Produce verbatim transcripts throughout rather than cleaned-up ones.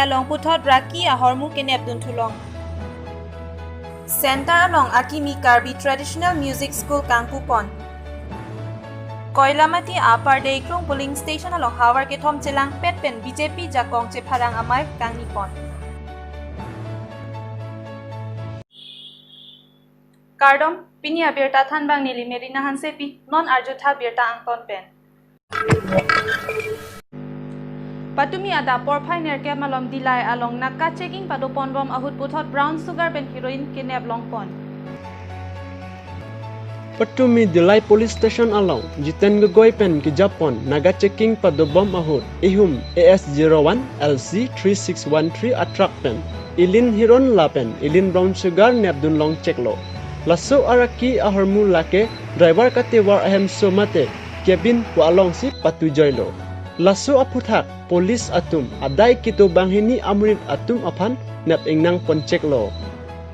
along puthot raki ahormu kenepdun thulong. Center along akimi Karbi Traditional Music School kangpupon. Koilamati Upper Deikrung polling station along havar kethom chelangpet pen B J P jakong chepharang amei kangnipon. Kardom, pini abirta thanbang neli Merina Hansepi, non arjutha birta angton pen. Patumi adap porphai nerkep malom Dillai along naka checking padoponbom ahut puthot brown sugar pen heroin kenep longpon. Patumi Dillai Police Station along Jiten Gogoi pen kejappon naga checking padobom ahut ihum A S zero one L C three six one three a truck pen ilin heroin lapen ilin brown sugar nepdun longcheklo. Laso araki ahormu lake driver katevar ahemso mate cabin pu alongsi patujoilo. Laso aphuthak police atum adai kedo banghini amonit atum aphan nep ingnang poncheklo.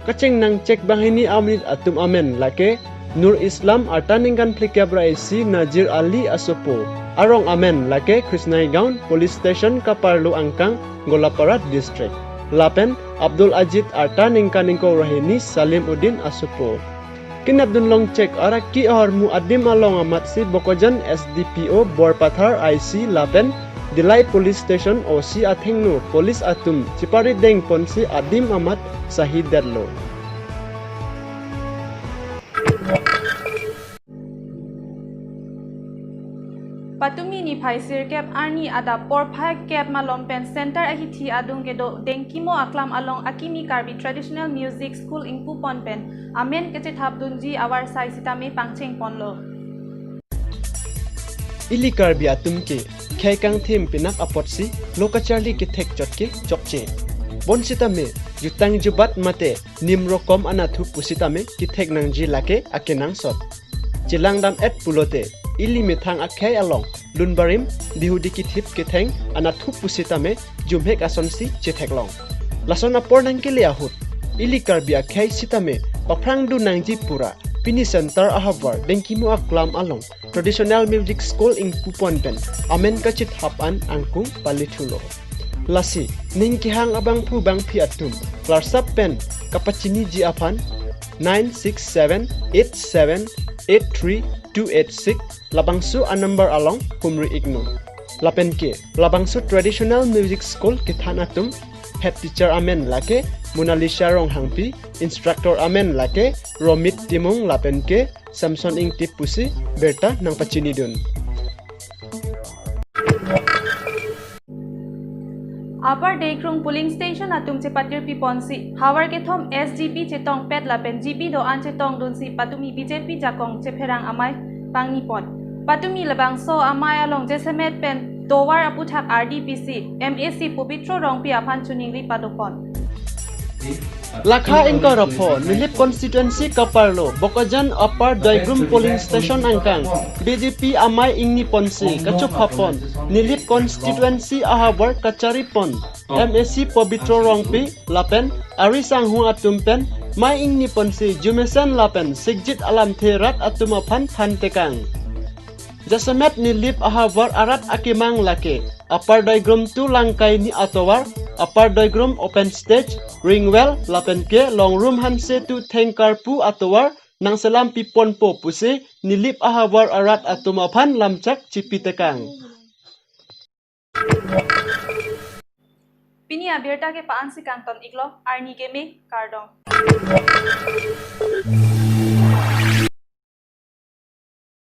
Kachengnangchek banghini amonit atum amen lake Nur Islam arta ningkan phlikep ra isi Nazir Ali asopo. Arong amen lake Krishnaigaon Police Station kaparlo angkang Golapara District. Lapen Abdul Ajit arta ningkan ingkoi ra hini Salim Uddin asopo. Kenepdun longchek araki ahormu adim along amatsi Bokajan S D P O Borpathar I C lapen Dillai Police Station O C athengno police atum chiparideng ponsi adim amat sahidetlo. Patumi niphai sirkep arni adap porphai kep malom pen center ahithi adung kedo Dengkimo Aklam along akimi Karbi Traditional Music School ingpupon pen amen kachethapdunji avarsai sitame pangchengponlo. Ili Karbi atum ke khei kangthim pinak apotsi lo kacharli kethek chot ke chokche. Bonsitame jutang jubat mate nimrokom anatthu pusitame kethek nangji lake akenangsot. Chelangdam-et pulote ili methang akhei along lunbarim Bihudi kithip ketheng anatthu pusitame jumhek asonsi chetheklong. Lason apor nangkele ahut ili Karbi akhei sitame paphrangdun nangji pura pini center ahavar Dengkimo Aklam along Traditional Music School ingpupon pen amen kachethap an angkung palithulo. Lasi ning kehang abangphu bangphi atum klarsap pen kapachiniji aphan nine six seven eight seven eight three two eight six labangso a-number along humri iknon. Lapen ke labangso Traditional Music School kethan atum head teacher amen lake Monalisa Ronghangpi, instructor amen lake Romit Timung lapen ke Samson Ingtip pusi birta nangpachinidun. Upper Deikrung polling station atum chepatirpiponsi havar kethom S G B chetongpet lapen G B do-an chetongdunsi patumi B J P jakong chepherang amei pangnipon. Patumi labangso amei along jasemet pen tovar aputhak R D P C M A C Pobitro Rongpi aphan choningri padopon. Lakha ingkoi ra pho Nilip constituency kaparlo Bokajan Upper Deikrung polling station angkang B J P amei ingniponsi kachophapon Nilip constituency ahavar kacharipon M A C Pobitro Rongpi lapen ari sanghong atum pen mei ingniponsi jumesen lapen sikjit alamthe rat atum aphan thantekang. Jasemet Nilip ahavar arat akemang lake Upper Deikrung tu Langkaini atovar, Upper Deikrung open stage, ring well lapen ke Longrum Hanse tu Thengkarpu atovar nangselampiponpo pusi Nilip ahavar arat atum aphan lamchak chipitekang. Pini abirta ke pa-ansi kangton iklo, arni keme, kardom.